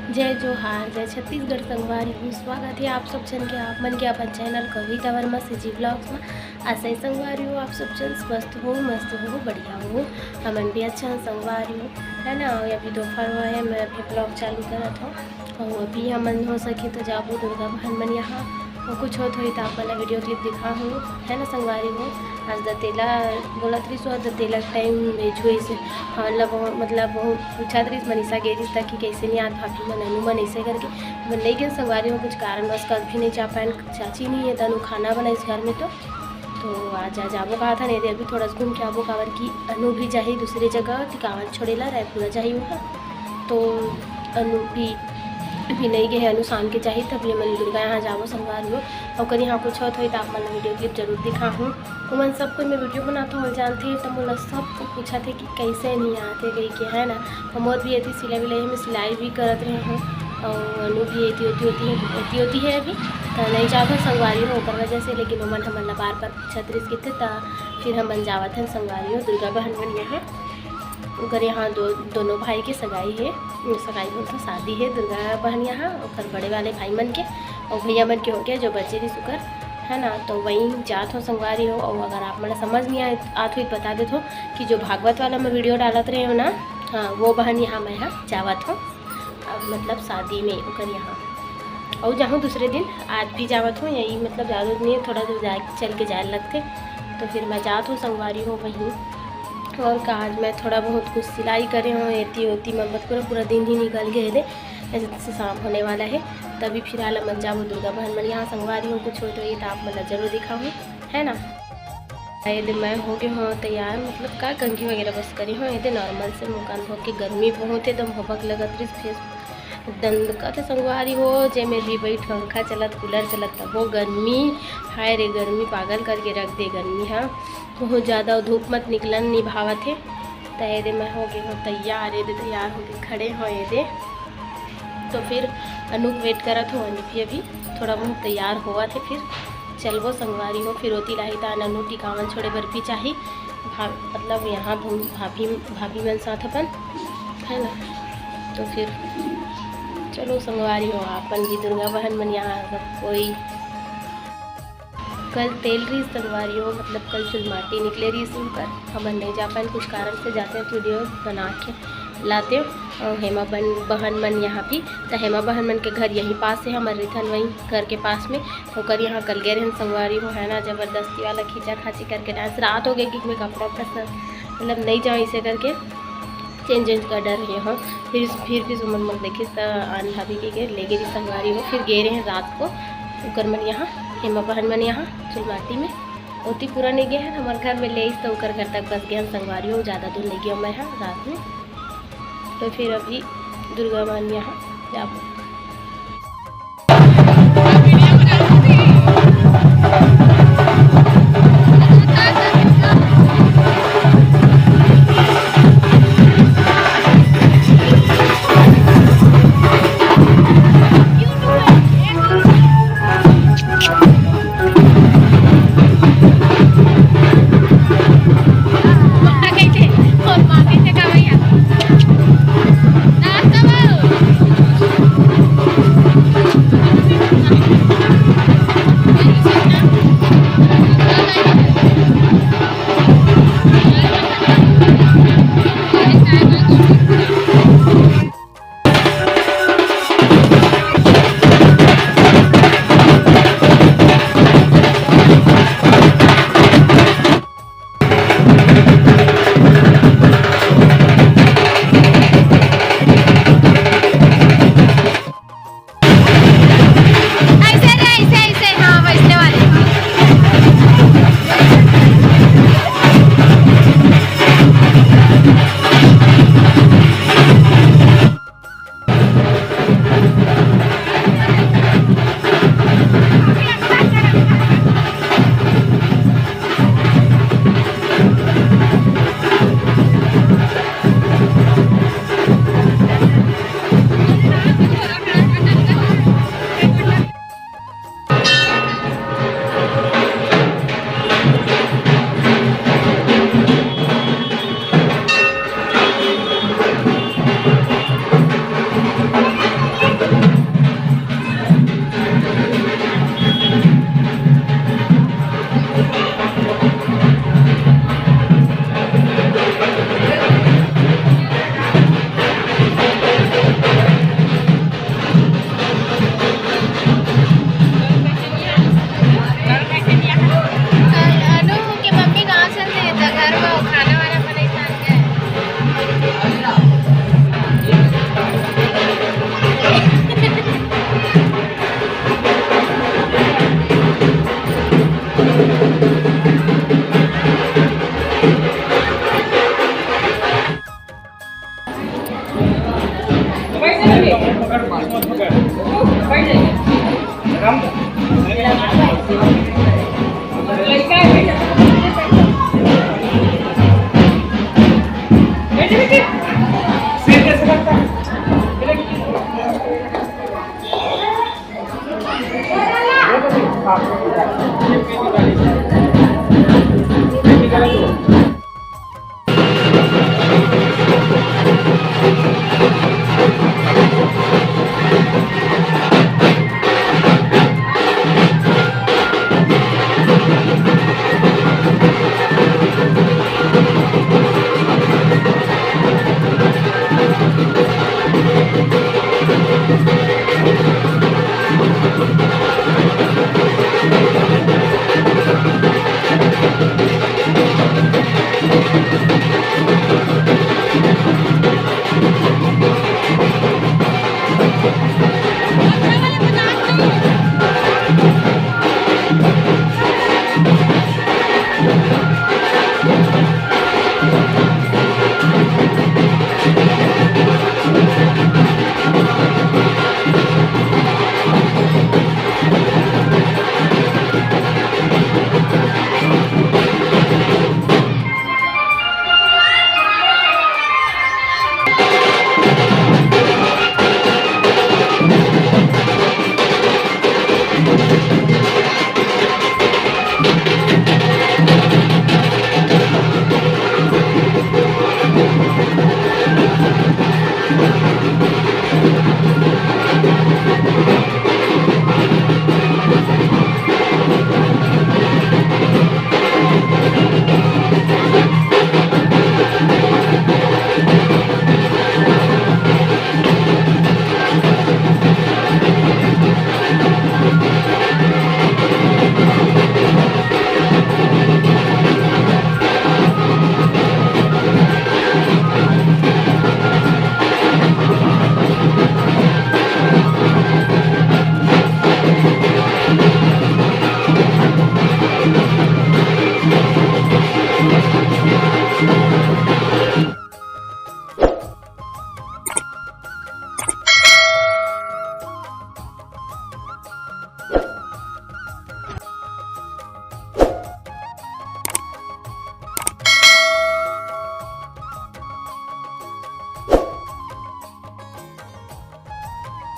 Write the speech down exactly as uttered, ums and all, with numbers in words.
जय जोहार, जय छत्तीसगढ़ संगवारी हो। स्वागत हे आप सब झन के, आप मन के अपन चैनल कविता वर्मा सीजी ब्लॉग्स में। आशा हे संगवारी हो, आप सब झन स्वस्थ हो, मस्त हो, बढ़िया हो। हमन भी अच्छा हन संगवारी हो, है ना। अउ अभी दोपहर हुआ है, मैं अभी ब्लॉग चालू करत हूँ। अउ अभी हमन हो सके तो जाबो दुर्गा बहन मन यहाँ, अउ कुछ होत होई तो आप मन ला वीडियो क्लिप दिखाहूँ, है ना संगवारी हो। आज दतेला बोलत रहिस, आज दतेला टाइम भेज होइस। हाँ, मतलब बहुत, मतलब बहुत पूछत रहिस, मनीषा गे रहिस त कि कैसे नहीं आत भाभी मन, अनु मन, ऐसे करके। हमन नहीं गेन संगवारी हो, कुछ कारणवश कल भी नहीं जा पाएन, चाची नहीं है त अनु खाना बनाइस घर में। तो तो आज आ जाबो कहा था, नहीं दे अभी थोड़ा सा घूम के आबो, काबर कि अनु भी जाही दूसरे जगह, टिकावन छोड़े ला रायपुरा जाही वहाँ। तो अनु भी, भी नहीं गए, अनु शाम के जाही, तब ले मन दुर्गा यहाँ जाबो संगवारी हो। ओकर यहाँ कुछ होत होई तो आप मन वीडियो क्लिप जरूर दिखाहूँ। ओमन सब कोई मैं वीडियो बनात हूँ, जानते हैं, तो मोला सब कोई पूछत हे कि कैसे नहीं आते गई के, है ना। तो मोर भी एती सिलाई विलाई में सिलाई भी करत रहे हूँ, और अनु भी एती ओती होती है, एती होती है अभी, तो नहीं जाबो संगवारी हो ओकर वजह से। लेकिन ओमन हमन ला बार बार पूछत रहिस किथे, त फिर हमन जावत हन संगवारी हो दुर्गा बहन मन यहाँ। ओकर यहाँ दो, दोनों भाई के सगाई है, सगाई बोलता शादी है दुर्गा बहन यहाँ, ओकर बड़े वाले भाई मन के, और भैया मन के हो गया जो बचे रहिस ओकर, है ना। तो वहीं जात हो संगवारी हो। और अगर आप मन समझ नहीं आए, आत हुई तो बता देत हो कि जो भागवत वाला मैं वीडियो डालत रहे हो ना, हाँ, वो बहन यहाँ मैं यहाँ जावत हूँ, अब मतलब शादी में ओकर यहाँ। और जाहूँ दूसरे दिन, आज भी जावत हूँ यही, मतलब ज़्यादा दूर नहीं है, थोड़ा दूर जाए, चल के जाए लगते। तो फिर मैं जात हूँ संगवारी हो वहीं। और का, आज मैं थोड़ा बहुत कुछ सिलाई करे हूँ, एती ओती, मतलब पूरा, पूरा दिन ही निकल गए थे, ऐसे तो शाम होने वाला है। तभी फिलहाल हमन जाबो दुर्गा बहन मन यहाँ संगवारी हो, कुछ होत होई तो आप मन ला जरूर दिखाऊँ, है ना। ये दे मैं हो गए हूँ तैयार, मतलब का कंघी वगैरह बस करे हूँ। ये दे नॉर्मल से मुँह कान धो के, गर्मी बहुत है, एकदम हबक लगत रहिस, फेस दंद का तो संगवारी हो, जे में भी बैठ पंखा चलत, कूलर चलत, तबो गर्मी, हाय रे गर्मी, पागल करके रख दे गर्मी। हाँ, बहुत ज़्यादा धूप मत निकलन निभावत है। तो ये दे मैं हो गए हूँ तैयार, ये दे तैयार हो गए, खड़े हो ये दे। तो फिर अनु के वेट करत हो, अनु भी अभी थोड़ा बहुत तैयार होवत है, फिर चलबो संगवारी हो। फिर ओती लाही त अनु टिकावन छोड़े बर भी चाही, भा-, मतलब यहाँ भू-, भाभी, भाभी मन साथ अपन, है ना। तो फिर चलो संगवारी हो, अपन भी दुर्गा बहन मन यहाँ सब कोई। कल तेल रहिस संगवारी हो, मतलब कल चुलमाटी निकले रहिस उनकर, हमन नहीं जा पाएन कुछ कारण से, जाते हैं वीडियो बना के लाते हो। और हेमा बन, बहन मन यहाँ भी, तो हेमा बहन मन के घर यहीं पास है, हमर रिथन वहीं घर के पास में। ओकर यहाँ कल गए रहन संगवारी हो, है ना, जबरदस्ती वाला खींचा खाची करके डांस। रात हो गई कि मैं कपड़ा उपड़ा सब, मतलब नहीं जाऊँ इसे करके चेंज वेंज कर डर रहे हो। फिर, फिर भी सुमन मन देखिस त आन भाभी के, के ले गए संगवारी हो। फिर गए रहे रात को ओकर मन यहाँ, हेमा बहन मन यहाँ चुलमाटी में। ओती पूरा नहीं गए हैं, हमारे घर में ले आइस तो ओकर घर तक बस गए हैं संगवारी हो, ज़्यादा दूर नहीं गया मैं यहाँ रात में। तो फिर अभी दुर्गा मान यहाँ जाबो।